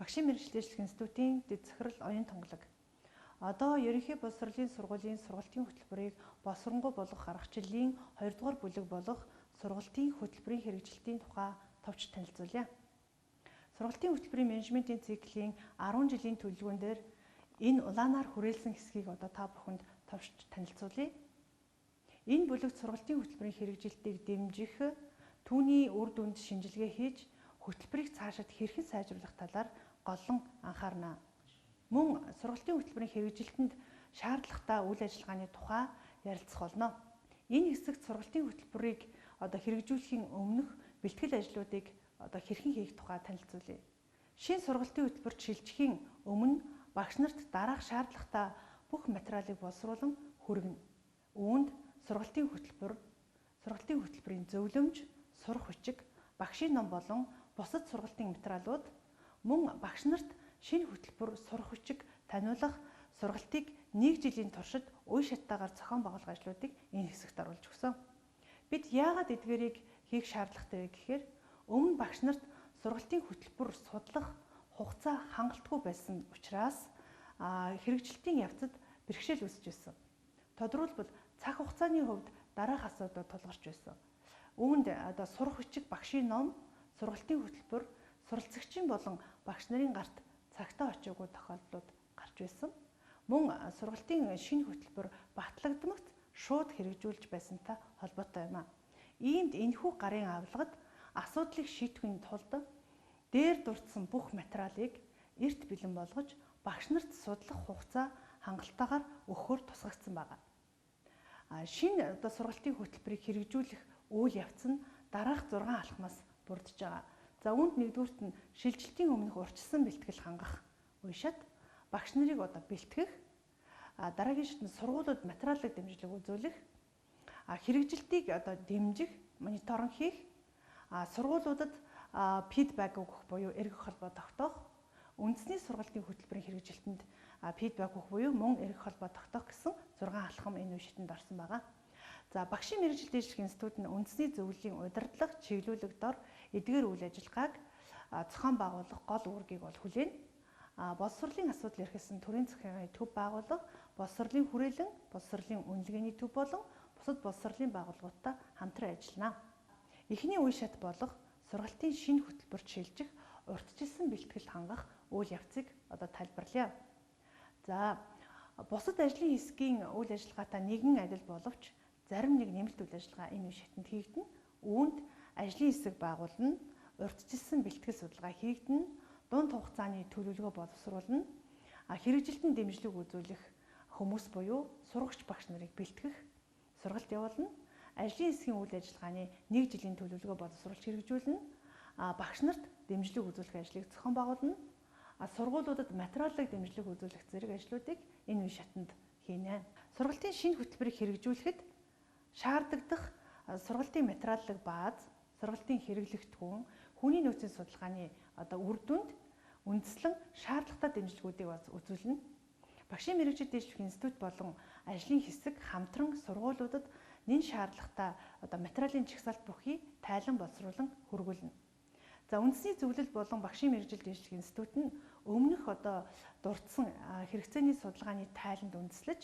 Багшийн мэргэжил дэвшлэх институтын дэд захирал Оюун Тунгалаг. Одоо ерөнхий боловсролын сургуулийн сургалтын хөтөлбөрийг боловсронгуй болгох аргачлалын 2 дугаар бүлэг болох сургалтын хөтөлбөрийн хэрэгжилтийн тухай товч танилцуулъя. Сургалтын хөтөлбөрийн менежментийн циклийн 10 жилийн төлөвлөгөөн дээр энэ улаанаар хүрээлсэн хэсгийг одоо та бүхэнд товч танилцуулъя. Энэ бүлэгт сургалтын хөтөлбөрийн хэрэгжилтийг дэмжих, түүний үр дүнд шинжилгээ хийж, хөтөлбөрийг цаашид хэрхэн сайжруулах талаар голлон анхаарна. Мөн сургалтын хөтөлбөрийн хэрэгжилтэнд шаардлагатай үйл ажиллагааны тухай ярилцах болно. Энэ хэсэгт сургалтын хөтөлбөрийг одоо хэрэгжүүлэхийн өмнөх бэлтгэл ажлуудыг одоо хэрхэн хийх тухай танилцуулъя. Шинэ сургалтын хөтөлбөрт шилжихийн өмнө багш нарт дараах шаардлагатай бүх материалыг боловсруулан хүргэнэ. Үүнд сургалтын хөтөлбөр, сургалтын хөтөлбөрийн зөвлөмж, сурах хүчиг, багшийн ном болон бусад сургалтын материалууд, мөн багш нарт шинэ хөтөлбөр, сурах хүчиг таниулах сургалтыг нэг жилийн туршид үе шаттайгаар зохион байгуулах ажлуудыг энэ хэсэгт оруулж өгсөн. Бид яагаад эдгээрийг хийх шаардлагатай вэ гэхээр өмнө багш нарт сургалтын хөтөлбөр судлах хугацаа хангалтгүй байсан учраас хэрэгжилтийн явцад бэрхшээл үүсэж байсан. Тодорхойлбол цаг хугацааны хувьд дараах асуудлууд тулгарч байсан. Үүнд одоо сурах хүчиг, багшийн ном, сургалтын хөтөлбөр, суралцагчийн болон багш нарын гарт цагтаа очиагүй тохиолдлууд гарч байсан. Мөн сургалтын шинэ хөтөлбөр батлагдмагц шууд хэрэгжүүлж байсантай холбоотой юм а. Иймд энэхүү гарын авлагад асуудлыг шийдэхин тулд дээр дурдсан бүх материалыг эрт бэлэн болгож багш нарт судлах хугацаа хангалтайгаар өгөхөөр тусгагдсан байна. Шинэ одоо сургалтын хөтөлбөрийг хэрэгжүүлэх үйл явц нь дараах 6 алхмаас бүрдэж байгаа. За үүнд нэгдүгüрт нь шилжилтийн өмнөх урьдчилсан бэлтгэл хангах үе шат, багш нарыг одоо бэлтгэх, дараагийн шат нь сургуулиуд материалын дэмжлэг үзүүлэх, хэрэгжилтийг одоо дэмжих, мониторинг хийх, сургуулиудад фидбек өгөх буюу эргэх холбоо тогтоох, үндэсний сургалтын хөтөлбөрийн хэрэгжилтэнд фидбек өгөх буюу мөн эргэх холбоо тогтоох гэсэн 6 алхам энэ үе шатанд орсон байгаа. За багшийн мэргэжил дэвшлэх институт нь үндэсний зөвлөлийн удирдлага чиглүүлэг дор эдгээр үйл ажиллагааг зохион байгуулах гол үүргийг бол хүлээнэ. Боловсролын асуудал эрхэлсэн төрийн захиргааны төв байгууллага, боловсролын хүрээлэн, боловсролын үнэлгээний төв болон бусад боловсролын байгууллагуудтай хамтран ажиллана. Эхний үе шат болох сургалтын шинэ хөтөлбөрт шилжих, урьдчилсан бэлтгэл хангах үйл явцыг одоо тайлбарлая. За бусад ажлын хэсгийн үйл ажиллагаатай нэгэн адил боловч зарим нэг нэмэлт үйл ажиллагаа энэ үе шатанд хийгдэнэ. Үүнд ажлын хэсэг байгуулна, урьдчилсан бэлтгэл судалгаа хийгдэнэ, дунд хугацааны төлөвлөгөө боловсруулна, хэрэгжилтэн дэмжлэг үзүүлэх хүмүүс буюу сурагч багш нарыг бэлтгэх, сургалт явуулна, ажлын хэсгийн үйл ажиллагааны нэг жилийн төлөвлөгөө боловсруулж хэрэгжүүлнэ, багш нарт дэмжлэг үзүүлэх ажлыг зохион байгуулна, сургуулиудад материалын дэмжлэг үзүүлэх зэрэг ажлуудыг энэ үе шатанд хийнэ. Сургалтын шинэ хөтөлбөрийг хэрэгжүүлэхэд шаардагдах сургалтын материалын бааз, сургалтын хэрэглэгдэхүүн, хүний нөөцийн судалгааны одоо үр дүнд үндэслэн шаардлагатай дэмжлэгүүдийг үзүүлнэ. Багшийн мэргэжил дэвшлэх институт болон ажлын хэсэг хамтран сургуулиудад нэн шаардлагатай одоо материалын жагсаалт бүхий тайлан боловсруулан хөргүүлнэ. За үндэсний зөвлөл болон багшийн мэргэжил дэвшлэх институт нь өмнөх одоо дурдсан хэрэгцээний судалгааны тайланд үндэслэж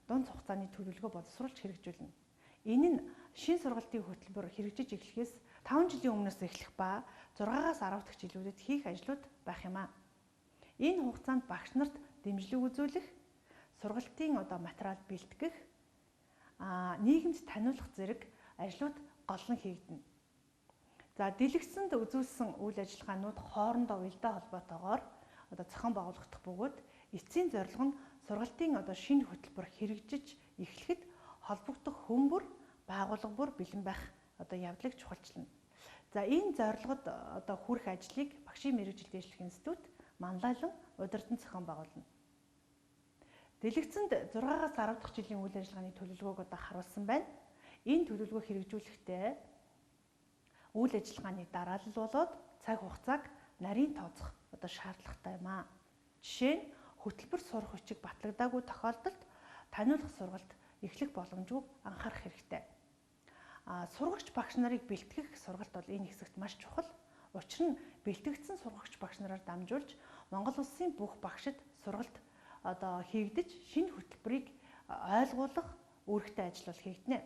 дунд хугацааны төлөвлөгөө боловсруулж хэрэгжүүлнэ. Энэ нь шинэ сургалтын хөтөлбөр хэрэгжиж эхлэхээс 5 жилийн өмнөөс эхлэх ба 6-аас 10 дахь жилүүдэд хийх ажлууд байх юм а. Энэ хугацаанд багш нарт дэмжлэг үзүүлэх, сургалтын одоо материал бэлтгэх, нийгэмд таниулах зэрэг ажлууд голлон хийгдэнэ. За дэлгэцэнд үзүүлсэн үйл ажиллагаанууд хоорондоо уялдаа холбоотойгоор одоо зохион байгуулагдах бөгөөд эцсийн зорилго нь сургалтын одоо шинэ хөтөлбөр хэрэгжиж эхлэхэд холбогдох хүмүүр, байгууллага бүр бэлэн байх одоо явдлыг чухалчлана. За энэ зорилгод одоо хүрэх ажлыг багшийн мэргэжил дэвшлэх институт манлайлан удирдан зохион байгуулна. Дэлгэцэнд 6-аас 10 дахь жилийн үйл ажиллагааны төлөвлөгөөг одоо харуулсан байна. Энэ төлөвлөгөө хэрэгжүүлэхдээ үйл ажиллагааны дараалал болоод цаг хугацааг нарийн тооцох одоо шаардлагатай юм а. Жишээ нь хөтөлбөр сурах хүчиг батлагдаагүй тохиолдолд таниулах сургалт эхлэх боломжгүй анхаарах хэрэгтэй. Сургагч багш нарыг бэлтгэх сургалт бол энэ хэсэгт маш чухал. Учир нь бэлтгэгдсэн сургагч багш нараар дамжуулж Монгол улсын бүх багшид сургалт одоо хийгдэж шинэ хөтөлбөрийг ойлгуулах үүрэгтэй ажил бол хийгдэнэ.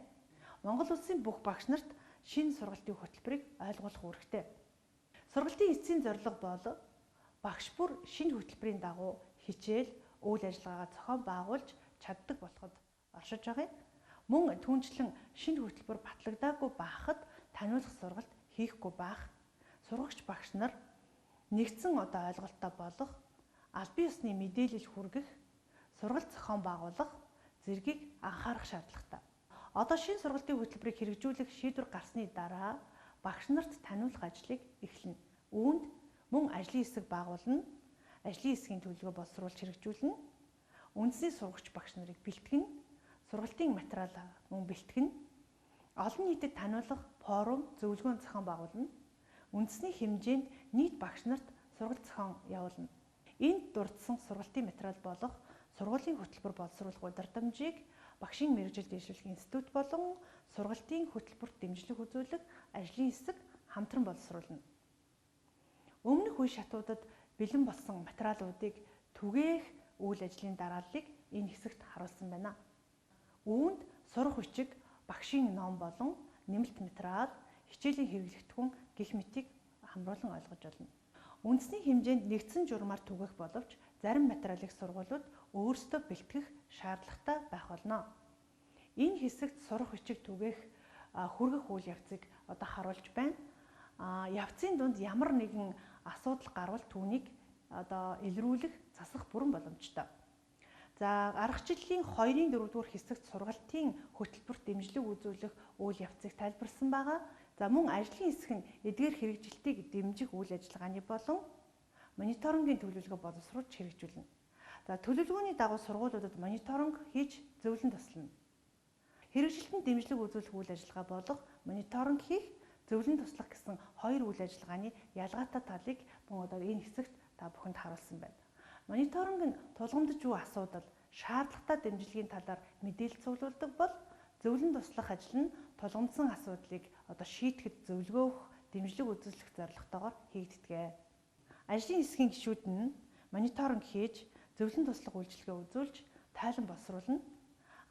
Монгол улсын бүх багш нарт шинэ сургалтын хөтөлбөрийг ойлгуулах үүрэгтэй. Сургалтын эцсийн зорилго бол багш бүр шинэ хөтөлбөрийн дагуу хичээл, үйл ажиллагаагаа зохион байгуулж чаддаг болоход оршиж байгаа юм. Мөн түүнчлэн шинэ хөтөлбөр батлагдаагүй байхад таниулах сургалт хийхгүй байх, сургагч багш нар нэгдсэн одоо ойлголттой болох, албан ёсны мэдээлэл хүргэх, сургалт зохион байгуулах зэргийг анхаарах шаардлагатай. Одоо шинэ сургалтын хөтөлбөрийг хэрэгжүүлэх шийдвэр гарсны дараа багш нарт таниулах ажлыг эхлэнэ. Үүнд мөн ажлын хэсэг байгуулна, ажлын хэсгийн төлөвлөгөө боловсруулж хэрэгжүүлнэ, үндэсний сургагч багш нарыг бэлтгэнэ, сургалтын материал мөн бэлтгэнэ, олон нийтэд таниулах форум, зөвлөгөөн зохион байгуулна, үндэсний хэмжээнд нийт багш нарт сургалт зохион явуулна. Энд дурдсан сургалтын материал болох сургуулийн хөтөлбөр боловсруулах удирдамжийг багшийн мэргэжил дэвшлэх институт болон сургалтын хөтөлбөрт дэмжлэг үзүүлэх ажлын хэсэг хамтран боловсруулна. Өмнөх үе шатуудад бэлэн болсон материалуудыг түгээх үйл ажлын дарааллыг энэ хэсэгт харуулсан байна. Үүнд сурах бичиг, багшийн ном болон нэмэлт материал, хичээлийн хэрэглэгдэхүүн гэх мэтийг хамруулан ойлгож болно. Үндэсний хэмжээнд нэгдсэн журмаар түгээх боловч зарим материалыг сургуулиуд өөрсдөө бэлтгэх шаардлагатай байх болно. Энэ хэсэгт сурах бичиг түгээх, хүргэх үйл явцыг одоо харуулж байна. Явцын дунд ямар нэгэн асуудал гарвал түүнийг одоо илрүүлэх, засах бүрэн боломжтой. За, аргачлалын 2-ын 4-р хэсэгт сургалтын хөтөлбөрт дэмжлэг үзүүлэх үйл явцыг тайлбарласан байгаа. За, мөн ажлын хэсэг нь эдгээр хэрэгжилтийг дэмжих үйл ажиллагааны болон мониторингийн төлөвлөгөө боловсруулж хэрэгжүүлнэ. За, төлөвлөгөөний дагуу сургуулиудад мониторинг хийж зөвлөн туслана. Хэрэгжилтэнд дэмжлэг үзүүлэх үйл ажиллагаа болох мониторинг хийх, зөвлөн туслах гэсэн хоёр үйл ажиллагааны ялгаатай талыг мөн одоо энэ хэсэгт та бүхэнд харуулсан байна. Мониторинг нь тулгамдж буй асуудал, шаардлагатай дэмжлэгийн талаар мэдээлэл цуглуулдаг бол зөвлөн туслах ажил нь тулгамдсан асуудлыг одоо шийдэхэд зөвлөгөө өгөх, дэмжлэг үзүүлэх зорилготойгоор хийгддэг. Ажлын хэсгийн гишүүд нь мониторинг хийж, зөвлөн туслах үйлчилгээ үзүүлж, тайлан боловсруулна.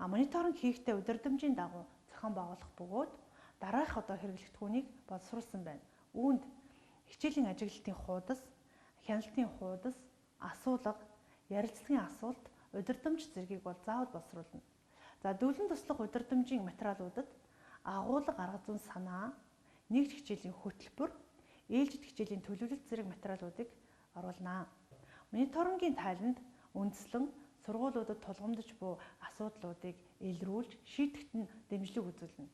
Мониторинг хийхдээ удирдамжийн дагуу зохион байгуулах бөгөөд дараах одоо хэрэглэгдэхүүнийг боловсруулсан байна. Үүнд хичээлийн ажиглалтын хуудас, хяналтын хуудас, асуулга, ярилцлагын асуулт, удирдамж зэргийг бол заавал боловсруулна. За, зөвлөн туслах удирдамжийн материалуудад агуулга, арга зүйн санаа, нэгж хичээлийн хөтөлбөр, ээлжид хичээлийн төлөвлөлт зэрэг материалуудыг оруулна. Мониторингийн тайланд үндэслэн сургуулиудад тулгамдж буй асуудлуудыг илрүүлж, шийдэхэд нь дэмжлэг үзүүлнэ.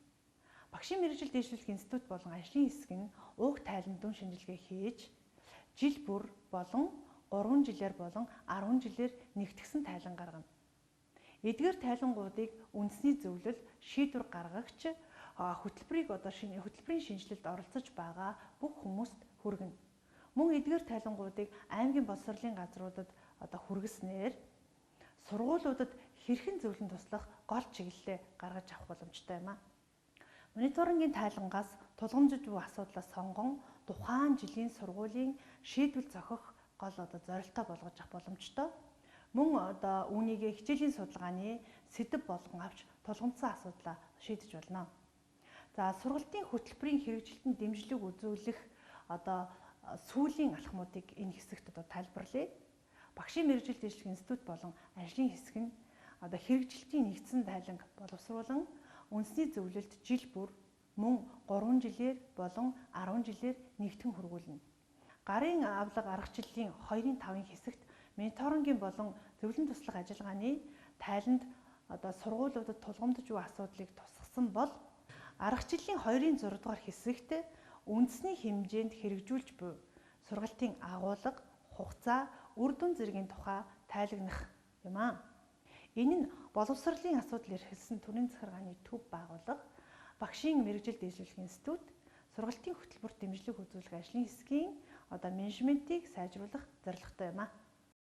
Багшийн мэргэжил дэвшлэх институт болон ажлын хэсэг нь уг тайланд дүн шинжилгээ хийж, жил бүр болон 3 жилээр болон 10 жилээр нэгтгсэн тайлан гаргана. Эдгээр тайлангуудыг үндэсний зөвлөл, шийдвэр гаргагч, хөтөлбөрийг одоо хөтөлбөрийн шинжилэлд оролцож байгаа бүх хүмүүст хүргэнэ. Мөн эдгээр тайлангуудыг аймгийн боловсролын газруудад одоо хүргэснээр сургуулиудад хэрхэн зөвлөн туслах гол чиглэлээ гаргаж авах боломжтой юм а. Мониторингийн тайлангаас тулгамдж буй асуудлаа сонгон тухайн жилийн сургуулийн шийдвэл зохих гол одоо зорилттой болгож авах боломжтой. Мөн одоо үүнийг хичээлийн судалгааны сэдэв болгон авч тулгамдсан асуудлаа шийдэж болно. За, сургалтын хөтөлбөрийн хэрэгжилтэнд дэмжлэг үзүүлэх одоо сүүлийн алхмуудыг энэ хэсэгт одоо тайлбарлая. Багшийн мэргэжил дэвшлэх институт болон ажлын хэсэг нь одоо хэрэгжилтийн нэгдсэн тайланг боловсруулан үндэсний зөвлөлд жил бүр мөн 3 жилээр болон 10 жилээр нэгтгэн хүргүүлнэ. Гарын авлага аргачлалын 2-ын 5-ын хэсэгт мониторингийн болон зөвлөн туслах ажиллагааны тайланд одоо сургуулиудад тулгамдж буй асуудлыг тусгасан бол аргачлалын 2-ын 6 дугаар хэсэгт үндэсний хэмжээнд хэрэгжүүлж буй сургалтын агуулга, хугацаа, үр дүн зэргийн тухай тайлагнах юм аа. Энэ нь боловсролын асуудал эрхэлсэн төрийн захиргааны төв байгууллага, багшийн мэргэжил дэвшлэх институт, сургалтын хөтөлбөрт дэмжлэг үзүүлэх ажлын хэсгийн одоо менежментийг сайжруулах зорилготой юм аа.